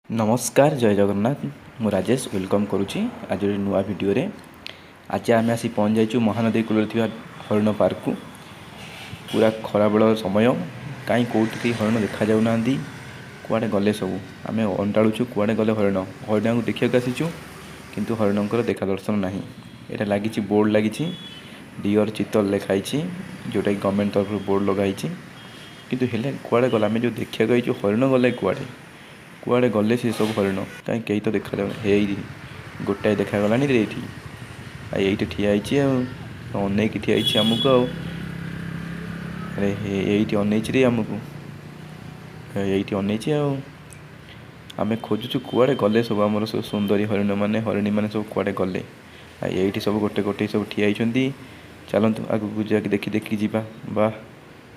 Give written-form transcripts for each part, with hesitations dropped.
ନମସ୍କାର, ଜୟ ଜଗନ୍ନାଥ। ମୁଁ ରାଜେଶ welcome କରୁଛି ଆଜିର ନୂଆ ଭିଡ଼ିଓରେ। ଆଜି ଆମେ ଆସି ପହଞ୍ଚି ଯାଇଛୁ ମହାନଦୀ କୂଳରେ ଥିବା ହରିଣ ପାର୍କକୁ। ପୁରା ଖରାବେଳ ସମୟ, କାହିଁ କେଉଁଠି କେହି ହରିଣ ଦେଖାଯାଉନାହାନ୍ତି। କୁଆଡ଼େ ଗଲେ ସବୁ? ଆମେ ଅଣ୍ଡାଳୁଛୁ, କୁଆଡ଼େ ଗଲେ ହରିଣ? ହରିଣକୁ ଦେଖିବାକୁ ଆସିଛୁ, କିନ୍ତୁ ହରିଣଙ୍କର ଦେଖା ଦର୍ଶନ ନାହିଁ। ଏଇଟା ଲାଗିଛି, ବୋର୍ଡ଼ ଲାଗିଛି, ଡିଅର୍ ଚିତଲ ଲେଖା ହେଇଛି, ଯେଉଁଟାକି ଗଭର୍ଣ୍ଣମେଣ୍ଟ ତରଫରୁ ବୋର୍ଡ଼ ଲଗା ହେଇଛି। କିନ୍ତୁ ହେଲେ କୁଆଡ଼େ ଗଲା? ଆମେ ଯେଉଁ ଦେଖିବାକୁ ଆଇଛୁ ହରିଣ, ଗଲେ କୁଆଡ଼େ? କୁଆଡ଼େ ଗଲେ ସେ ସବୁ ହରିଣ? କାହିଁ କେହି ତ ଦେଖାଯାଉନି। ହେଇ, ଗୋଟାଏ ଦେଖାଗଲାଣି ରେ ଏଇଠି। ଆଉ ଏଇଠି ଠିଆ ହେଇଛି, ଆଉ ଅନେଇକି ଠିଆ ହେଇଛି ଆମକୁ। ଆଉ ଆରେ ହେ, ଏଇଠି ଅନେଇଛି ରେ ଆମକୁ, ଏଇଠି ଅନେଇଛି। ଆଉ ଆମେ ଖୋଜୁଛୁ, କୁଆଡ଼େ ଗଲେ ସବୁ ଆମର ସବୁ ସୁନ୍ଦରୀ ହରିଣ ମାନେ, ହରିଣୀ ମାନେ ସବୁ କୁଆଡ଼େ ଗଲେ? ଆଉ ଏଇଠି ସବୁ ଗୋଟେ ଗୋଟେ ସବୁ ଠିଆ ହେଇଛନ୍ତି। ଚାଲନ୍ତୁ, ଆଗକୁ ଯାଇକି ଦେଖି ଦେଖି ଯିବା। ବାଃ,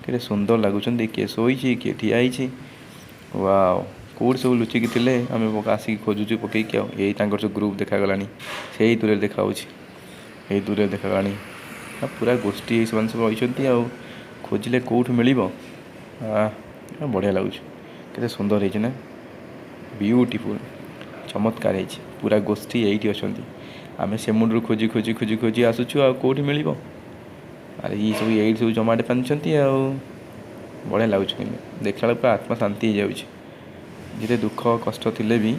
କେତେ ସୁନ୍ଦର ଲାଗୁଛନ୍ତି! କିଏ ଶୋଇଛି, କିଏ ଠିଆ ହେଇଛି। ୱାଓ, କେଉଁଠି ସବୁ ଲୁଚିକି ଥିଲେ? ଆମେ ଆସିକି ଖୋଜୁଛୁ ପକେଇକି। ଆଉ ଏଇ ତାଙ୍କର ସବୁ ଗ୍ରୁପ୍ ଦେଖାଗଲାଣି, ସେଇ ଦୂରରେ ଦେଖାହେଉଛି, ଏଇ ଦୂରରେ ଦେଖାଗଲାଣି। ଆଉ ପୁରା ଗୋଷ୍ଠୀ ହେଇ ସେମାନେ ସବୁ ରହିଛନ୍ତି। ଆଉ ଖୋଜିଲେ କେଉଁଠୁ ମିଳିବ? ବଢ଼ିଆ ଲାଗୁଛି। କେତେ ସୁନ୍ଦର ହେଇଛି ନା? ବିୟୁଟିଫୁଲ୍, ଚମତ୍କାର ହେଇଛି। ପୁରା ଗୋଷ୍ଠୀ ଏଇଠି ଅଛନ୍ତି। ଆମେ ସେ ମୁଣ୍ଡରୁ ଖୋଜି ଖୋଜି ଖୋଜି ଖୋଜି ଆସୁଛୁ, ଆଉ କେଉଁଠି ମିଳିବ? ଆରେ, ଇଏ ସବୁ ଏଇଠି ସବୁ ଜମାଟ ବାନ୍ଧିଛନ୍ତି। ଆଉ ବଢ଼ିଆ ଲାଗୁଛି, କିନ୍ତୁ ଦେଖିଲା ବେଳକୁ ପୁରା ଆତ୍ମା ଶାନ୍ତି ହେଇଯାଉଛି। ଯେତେ ଦୁଃଖ କଷ୍ଟ ଥିଲେ ବି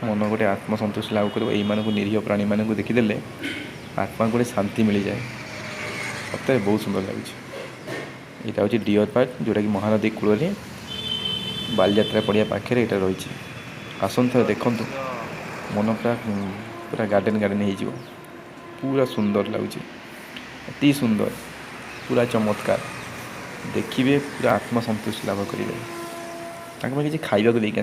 ମନ ଗୋଟେ ଆତ୍ମସନ୍ତୁଷ୍ଟି ଲାଭ କରିବ। ଏଇମାନଙ୍କୁ, ନିରୀହ ପ୍ରାଣୀମାନଙ୍କୁ ଦେଖିଦେଲେ ଆତ୍ମାକୁ ଗୋଟେ ଶାନ୍ତି ମିଳିଯାଏ। ସତରେ ବହୁତ ସୁନ୍ଦର ଲାଗୁଛି। ଏଇଟା ହେଉଛି ଡିଅର୍ ପାର୍କ, ଯେଉଁଟାକି ମହାନଦୀ କୂଳରେ ବାଲିଯାତ୍ରା ପଡ଼ିଆ ପାଖରେ ଏଇଟା ରହିଛି। ଆସନ୍ତୁ, ଥରେ ଦେଖନ୍ତୁ, ମନ ପୁରା ପୁରା ଗାର୍ଡ଼େନ୍ ଗାର୍ଡ଼େନ୍ ହେଇଯିବ। ପୁରା ସୁନ୍ଦର ଲାଗୁଛି, ଅତି ସୁନ୍ଦର, ପୁରା ଚମତ୍କାର। ଦେଖିବେ, ପୁରା ଆତ୍ମସନ୍ତୁଷ୍ଟି ଲାଭ କରିବେ। ତାଙ୍କ ପାଇଁ କିଛି ଖାଇବାକୁ ଦେଇକି